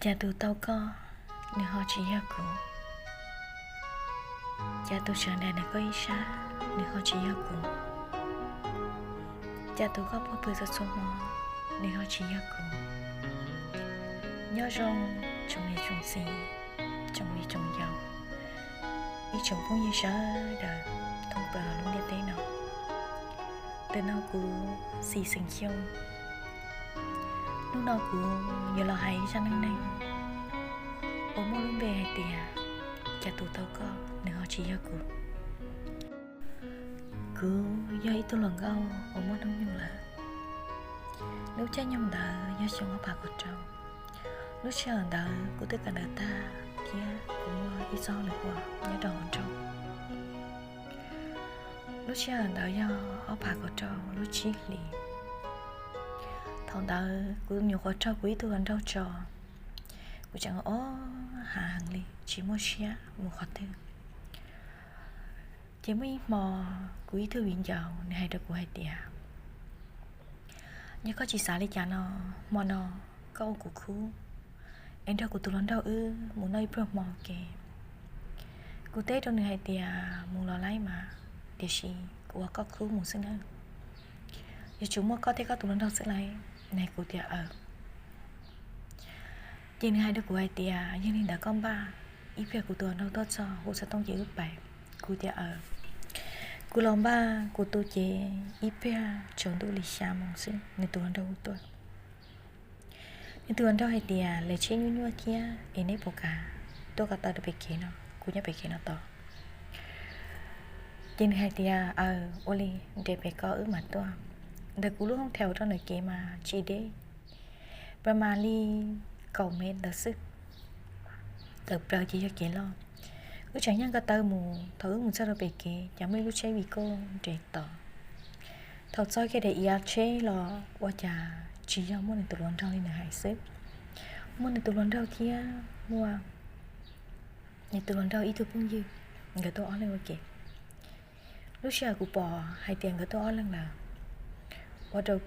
Cas tus tau koj, nws ho tsis yog kuv? Cas tus sawv nraim nws koj ib sab, nws ho tsis yog kuv? Cas tus koj puag pw txhua txhua hmo, nws ho tsis yog kuv? Nyob zoo tsoom niam tsoom txiv, tsoom viv tsoom yaus, ib tsoom phooj ywg sawv daws thoob plaws lub ntiaj teb no. Ntawm no kuv Xis xeem Xyooj. Hnub no kuv yuav los hais zaj neej neeg uas muaj lub npe hais tias, cas tus tau koj, nws ho tsis yog kuv. Kuv yog ib tug hluas nkauj uas muaj hnub nyoog lawm. Lub caij nyoog ntawd yog xyoo ob phav kaum rau. Lub sij hawm ntawd kuv twb kawm ntawv tag thiab kuv muaj ib txoj hauj lwm ua nyob rau hauv nroog. Lub sij hawm ntawd yog ob phav kaum rau lub tsib hlis. Thaum ntawd kuv nyuam qhuav raug kuv ib tug hluas nraug tso. Kuv tseem ob ha heev li tsis muaj siab mus qhov twg. Ces muaj ib hmo, kuv ib tug viv ncaus nws hais rau kuv hais tias, yog koj tsis xav li cas no, hmo no koj ua kuv khub es nrog kuv tus hluas nraug wb mus noj ib pluag hmo ke. Kuv teb rau nws hais tias, mus los laib mas, tiam sis kuv ua koj khub mus xwb nawb. Yuav tsum muaj koj thiab koj tus hluas nraug xwb lauj. Nws hais kuv tias, aw. Ces nws hais rau kuv hais tias, yog li ntawd koj npaj ib pliag kuv tus hluas nraug tuaj txog hu xov tooj ces wb pais. Kuv tias, aw. Kuv los npaj kuv tus ces ib pliag tsaus ntuj li xya moos xwb nws tus hluas nraug hu tuaj. Nws tus hluas nraug hais tias, lawv tsheb nyuaj nyuaj thiab es neb puas kam tuaj ko taw rau pem kev no, kuv nyob pem kev no tos. Ces nws hais tias, aw, ua li, nres pem ko wb mam tuaj. Ntawm kuv lub hoob thau rau ntawm kev mas tsis deb, pab mas li kaum mev ntawd xwb. Tawm plaws ces yog kev loj. Wb tseem yeej ko taw mus, thaum wb mus txog rau pem kev ces muaj ib lub tsheb vim koj nres tos. Thaum txog kiag daim iav tsheb los ua cas tsis yog muaj nws tus hluas nraug li nws hais xwb. Muaj nws tus hluas nraug thiab muaj nws tus hluas nraug ib tug phooj ywg, nkawd tuaj ob leeg ua ke. Lub sij hawm kuv pom hais tias nkawd tuaj ob leeg lawm, ua rau